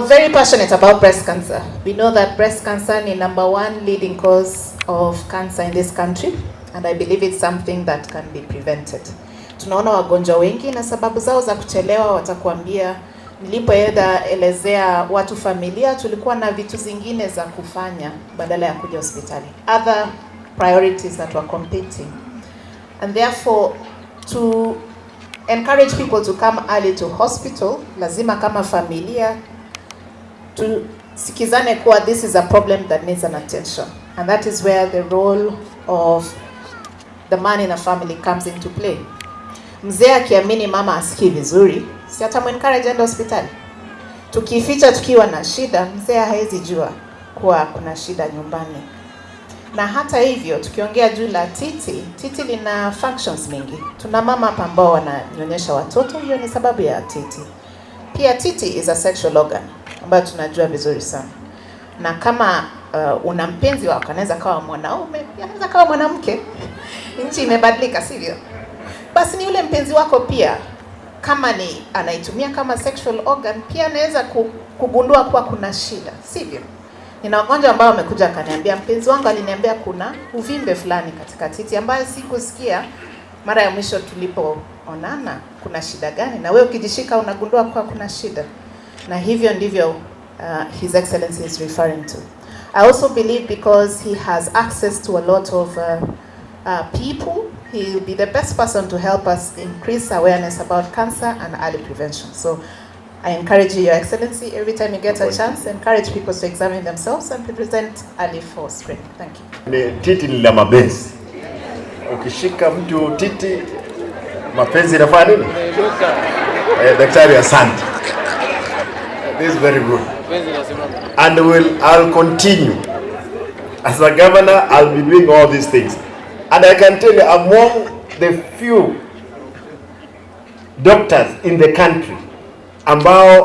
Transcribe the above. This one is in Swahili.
Very passionate about breast cancer. We know that breast cancer ni number one leading cause of cancer in this country, and I believe it's something that can be prevented. Tunaona wagonjwa wengi na sababu zao za kuchelewa, watakuambia, "Nilipoenda elezea watu familia, tulikuwa na vitu zingine za kufanya badala ya kuja hospitali." Other priorities that were competing. And therefore, to encourage people to come early to hospital, lazima kama familia tusikizane kuwa this is a problem that needs an attention. And that is where the role of the man in a family comes into play. Mzee akiamini mama hasikii vizuri, si atamu-encourage aende hospitali? Tukificha tukiwa na shida, mzee hawezi jua kuwa kuna shida nyumbani. Na hata hivyo, tukiongea juu la titi, titi lina functions mingi. Tuna mama hapa ambao wananyonyesha watoto, hiyo ni sababu ya titi. Pia titi is a sexual organ ambayo tunajua vizuri sana, na kama una mpenzi wako, anaweza kawa mwanaume, pia anaweza kawa mwanamke. Nchi imebadilika, sivyo? Basi ni yule mpenzi wako pia, kama ni anaitumia kama sexual organ, pia anaweza kugundua kuwa kuna shida, sivyo? Nina wagonjwa ambao wamekuja akaniambia, "Mpenzi wangu aliniambia kuna uvimbe fulani katika titi ambayo sikusikia mara ya mwisho tulipoonana. Kuna shida gani?" Na wewe ukijishika unagundua kuwa kuna shida, na hivyo ndivyo His Excellency is referring to. I also believe because he has access to a lot of people, he'll be the best person to help us increase awareness about cancer and early prevention. So I encourage you, Your Excellency, every time you get a chance, encourage people to examine themselves and to present early for screening. Thank you. Ni titi ni la mapenzi. Ukishika mtu titi, mapenzi inafanya nini? Eh, daktari, asante. This is very good. And I'll continue. As a governor, I'll be doing all these things. And I can tell you, among the few doctors in the country ambao